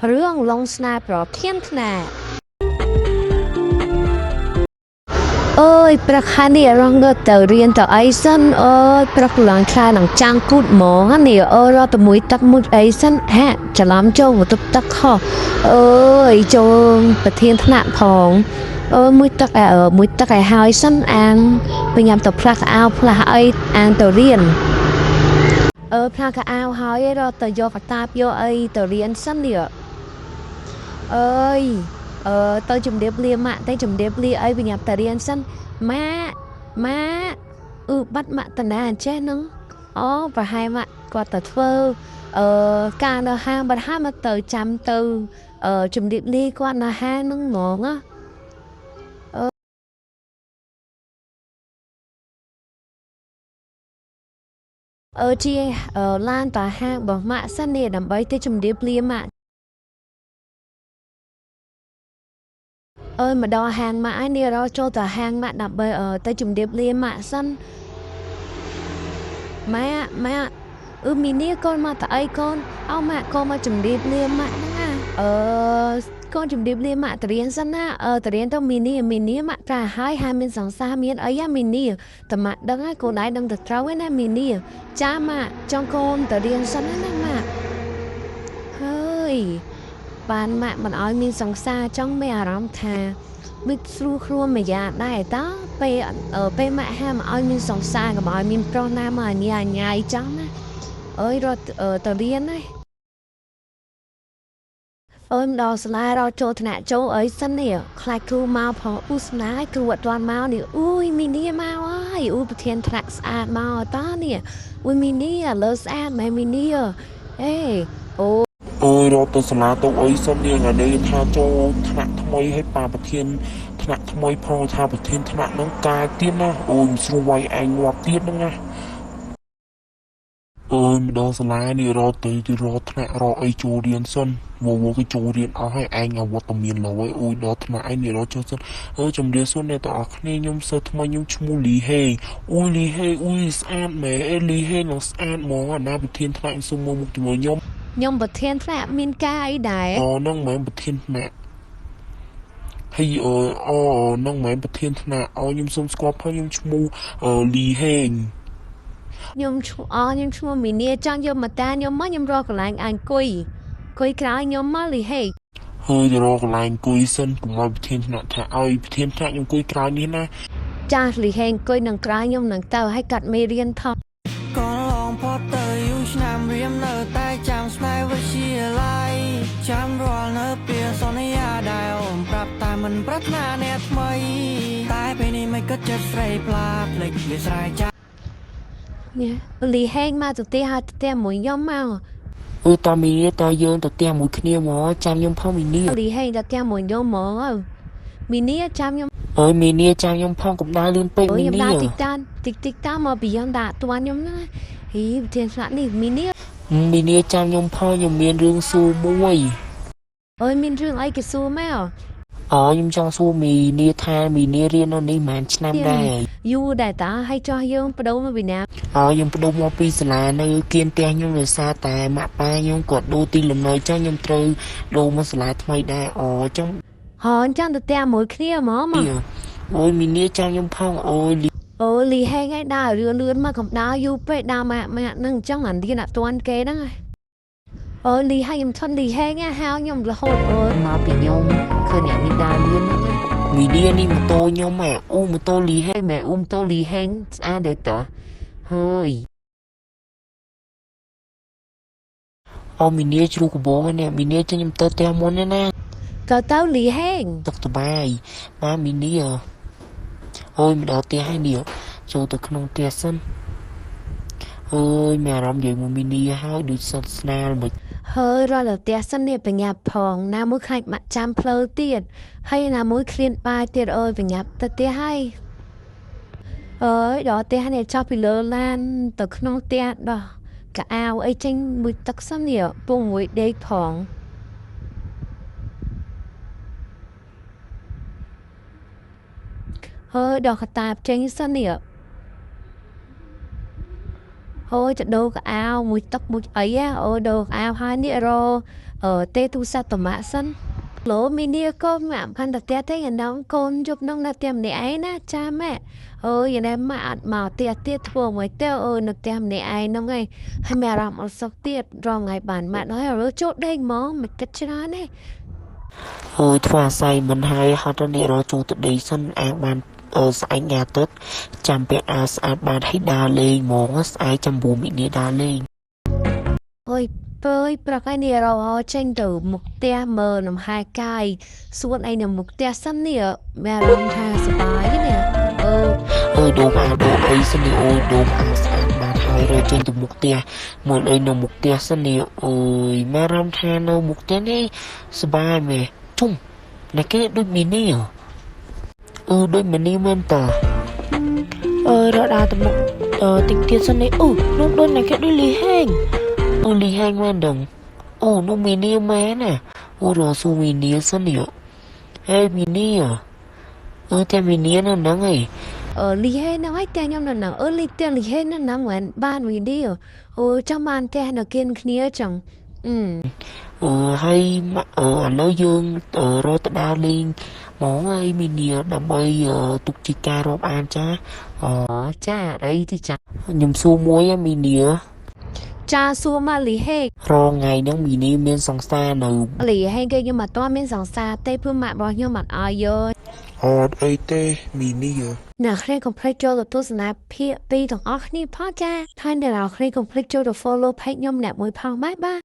រឿងឡងស្នេហ៍ប្រធានថ្នាក់អើយប្រខានេះរងទៅរៀនទៅអីសិនអើយប្រកឡើងខ្លានឹងចាំងគូតហ្មងនេះអើយរត់ទៅមួយទឹកមួយអីសិនហាក់ច្រឡំចូលបន្ទប់ទឹកខុសអើយចូលប្រធានថ្នាក់ផងអើយមួយទឹកអើមួយទឹកឲ្យហើយសិនអានបញ្ញាំទៅផ្លាស់កៅអៅផ្លាស់អីអានទៅរៀនអើផ្លាស់កៅអៅហើយរត់ទៅយកកតាបយកអីទៅរៀនសិននេះអើយអឺទៅជំរាបលាម៉ាក់ទៅជំរាបលាអីបញ្ញាប់ទៅរៀនសិនម៉ាក់ម៉ាក់អឺបាត់ម៉ាក់តាណាអញ្ចេះហ្នឹងអូប្រហែលម៉ាក់គាត់ទៅធ្វើអឺការនៅហាងបាត់ហាមកទៅចាំទៅអឺជំរាបលាគាត់នៅហាងហ្នឹងហ្មងណាអឺជាឡានតាហាងរបស់ម៉ាក់សិននេះដើម្បីទៅជំរាបលាម៉ាក់អើយមកដល់ហាងម៉ាក់ហើយនេះរកចូលទៅហាងម៉ាក់ដើម្បីទៅជំរាបលាម៉ាក់សិនម៉ាក់ម៉ាក់អឺមីនីកូនមកតអីកូនអោម៉ាក់កូនមកជំរាបលាម៉ាក់ហ្នឹងណាអឺកូនជំរាបលាម៉ាក់តរៀនសិនណាអឺតរៀនទៅមីនីមីនីម៉ាក់ត្រាហើយហើយមានសង្សារមានអីហ่ะមីនីតម៉ាក់ដឹងហើយកូនឯងដឹងទៅត្រូវឯណាមីនីចាម៉ាក់ចង់កូនតរៀនសិនណាម៉ាក់ហើយបានម៉ាក់មិនអោយមានសង្សារចង់មានអារម្មណ៍ថាវាស្រួលខ្លួនមួយយ៉ាងដែរតើពេលពេលម៉ាក់ហាមឲ្យមានសង្សារកុំឲ្យមានប្រុសណាមកញ៉ាញ៉ៃចង់ណាអើយរត់ទៅរៀនណាអើយមកដល់សាលារត់ចូលថ្នាក់ចូលអីសិននេះខ្លាចគ្រូមកផងអ៊ូស្នាយគ្រូអត់ទាន់មកនេះអ៊ុយមីនីមកហើយអ៊ូប្រធានថ្នាក់ស្អាតមកតើនេះអ៊ុយមីនីឥឡូវស្អាតមែនមីនីអេអូ អើយរត់ទៅសាលាទៅអីសិននេះថ្ងៃនេះថាចូលថ្នាក់ថ្មីឲ្យប៉ាប្រធានថ្នាក់ថ្មីផងថាប្រធានថ្នាក់ហ្នឹងកាយទៀតណាអូយមិនស្រួលវាយឯងងាប់ទៀតហ្នឹងណាអើយមកដល់សាលានេះរត់ទៅរកថ្នាក់រកអីចូលរៀនសិនមកមកគេចូលរៀនអស់ហើយឯងអវត្តមានឡើយអូយដល់ថ្នាក់ឯងនេះរត់ចូលសិនអើយជំរាបសួរអ្នកទាំងអស់គ្នាខ្ញុំសិស្សថ្មីខ្ញុំឈ្មោះលីហេងអូយលីហេងអូយស្អាតមែនអេលីហេងនឹងស្អាតហ្មងអាណាប្រធានថ្នាក់ខ្ញុំសុំមើលមុខជាមួយខ្ញុំ ខ្ញុំប្រធានថ្នាក់មានការអីដែរ អូហ្នឹងមិនមែនប្រធានថ្នាក់ហើយអឺអូហ្នឹងមិនមែនប្រធានថ្នាក់អូខ្ញុំសូមស្គាល់ផងខ្ញុំឈ្មោះលីហេង ខ្ញុំឈ្មោះអខ្ញុំឈ្មោះមីនីចង់យកមកតាខ្ញុំមកខ្ញុំរកកន្លែងអញអង្គុយអង្គុយក្រោយខ្ញុំមកលីហេ ហើយទៅរកកន្លែងអង្គុយសិនកុំឲ្យប្រធានថ្នាក់ថាឲ្យប្រធានថ្នាក់ខ្ញុំអង្គុយក្រោយនេះណា ចាស់លីហេងអង្គុយនឹងក្រោយខ្ញុំនឹងទៅឲ្យកាត់មេរៀនថោ កន្លងផុតទៅយូរឆ្នាំរៀមនៅតែចាំស្នេហ៍វិទ្យាល័យចាំរាល់នៅពីសន្យាដែលអូនប្រាប់តែមិនប្រាថ្នាអ្នកថ្មីតែពេលនេះមិនគិតចិត្តស្រីផ្លាភ្លេចវាស្រែចា នេះលីហេងមកទៅផ្ទះហើយទៅផ្ទះមួយខ្ញុំមក អឺតាមីនីតើយើងទៅផ្ទះមួយគ្នាមកចាំខ្ញុំផងមីនី លីហេងទៅផ្ទះមួយខ្ញុំមកហើយមីនីចាំខ្ញុំ អើយមីនីចាំខ្ញុំផងកុំដើរលឿនពេក អើយ មីនីខ្ញុំដើរតិចតានតិចតិចតាមកពីខ្ញុំដាក់តាន់ខ្ញុំណាហីប្រធានថ្នាក់នេះមីនី មីនីចាំខ្ញុំផងខ្ញុំមានរឿងសួរមួយ អើយមានរឿងអីគេសួរមក អូខ្ញុំចង់សួរមីនីថាមីនីរៀននៅនេះប៉ុន្មានឆ្នាំដែរ យូរដែរតាហើយចោះយើងបដូរមកពីណា ហើយខ្ញុំបដូរមកពីសាលានៅគៀនផ្ទះខ្ញុំដោយសារតែម៉ាក់ប៉ាខ្ញុំគាត់ដូរទីលំនៅចឹងខ្ញុំត្រូវដូរមកសាលាថ្មីដែរអូចឹង ហនចាំទៅផ្ទះមួយគ្នាហ្មងមក អូយមីនីចាំខ្ញុំផងអូយលី អូលីហេងឯងដើររឿនលឿនមកកំដៅយូរពេកដើរម៉ាក់ម៉ាក់ហ្នឹងអញ្ចឹងអានៀនអត់ទាន់គេហ្នឹងហើយអូលីហេងខ្ញុំថនលីហេងហៅខ្ញុំរហូតអូយ មកពីខ្ញុំឃើញអ្នកនេះដើរលឿនហ្នឹងណា មីនីនេះម៉ូតូខ្ញុំហ่ะអូម៉ូតូលីហេ ហេម៉ែអ៊ុំតូលីហេងស្អាតដែរតើហើយ អូមីនីជ្រុះកបោនេះមីនីចឹងខ្ញុំទៅផ្ទះមុនណាណា ក៏ទៅលីហេង សុខសប្បាយបាទមីនីអូយមកដល់ផ្ទះហើយនេះចូលទៅក្នុងផ្ទះសិនអើយមានអារម្មណ៍និយាយមួយមីនីហើយដូចសត្វស្នាលមិន ហើយរត់ទៅផ្ទះសិននេះបញ្ញាប់ផងណាមួយខ្លាចម៉ាក់ចាំផ្លូវទៀតហើយណាមួយឃ្លានបាយទៀតអូយបញ្ញាប់ទៅផ្ទះហើយអើយដល់ផ្ទះនេះចុះពីលើឡានទៅក្នុងផ្ទះដោះកៅអៅអីចេញមួយទឹកសិននេះពងមួយដេកផងហើយដល់កតាបចេញសិននេះ អូយទៅដូរកៅអៅមួយទឹកមួយអីហ៎អូយដូរកៅអៅហើយនេះរអឺទេទូរស័ព្ទតម៉ាក់សិនឡូមីនីកូនម៉ាក់ខាន់តែផ្ទះទេយ៉ាងណាកូនយប់នោះនៅផ្ទះម្នាក់ឯងណាចាម៉ាក់អូយយ៉ាងណាម៉ាក់អត់មកផ្ទះទៀតធ្វើមួយទេអូយនៅផ្ទះម្នាក់ឯងហ្នឹងឯងហើយមានអារម្មណ៍អត់សុខទៀតរងថ្ងៃបានម៉ាក់ដល់ហើយចូលដេកហ្មងមិនគិតច្រើនទេ អើយធ្វើអាស័យមិនហើយហត់នេះរចូលទៅដេកសិនអាបានអឺស្អែកញ៉ាទឹកចាំពាក់អាវស្អាតបានឲ្យដើរលេងហ្មងស្អែកចាំបួមីនេះដើរលេង អើយពើយប្រកឯនេះរកចេញទៅមុខផ្ទះមើលលំហែកាយសួនអីនៅមុខផ្ទះសិននេះមានអារម្មណ៍ថាសប្បាយនេះអឺ អើយដូមអាដូមអីសិននេះអូយដូមអាស្អាតបានហើយរចេញទៅមុខផ្ទះមើលអីនៅមុខផ្ទះសិននេះអូយមានអារម្មណ៍ថានៅមុខផ្ទះនេះសប្បាយមែនជុំអ្នកគេដូចមីនេះអឺដូចមីនេះមែនតា អើយរត់ដល់ទៅមុខអឺតិចទៀតសិននេះអូនោះដូចណាគេដូចលីហេង អូលីហែងមែនដឹងអូនោះមីនីមែនណាអូរស៊ូមីនីសិននេះហេមីនីអឺតែមីនីនៅហ្នឹងឯង អឺលីហេនៅឲ្យផ្ទះខ្ញុំនៅហ្នឹងអឺលីផ្ទះលីហេនៅហ្នឹងមិនបានវីឌីអូចាំបានផ្ទះនៅគៀនគ្នាចឹងអឺ អឺហើយអឺឥឡូវយើងរត់ទៅដើរលេងហ្មងហើយមីនីដើម្បីទុកជាការរាប់អានចា អូចាអីទេចា ខ្ញុំសួរមួយមីនី ចាសួរមកលីហេ រងថ្ងៃហ្នឹងមីនីមានសង្សារនៅ លីហេគេខ្ញុំអត់ទាន់មានសង្សារទេព្រោះម៉ាក់របស់ខ្ញុំអត់ឲ្យយក អត់អីទេមីនី អ្នកគ្នាកុំភ្លេចចូលទៅទស្សនាភាគ2ទាំងអស់គ្នាផងចាហើយអ្នកនរគ្នាកុំភ្លេចចូលទៅ follow page ខ្ញុំម្នាក់មួយផងបាយបាយ។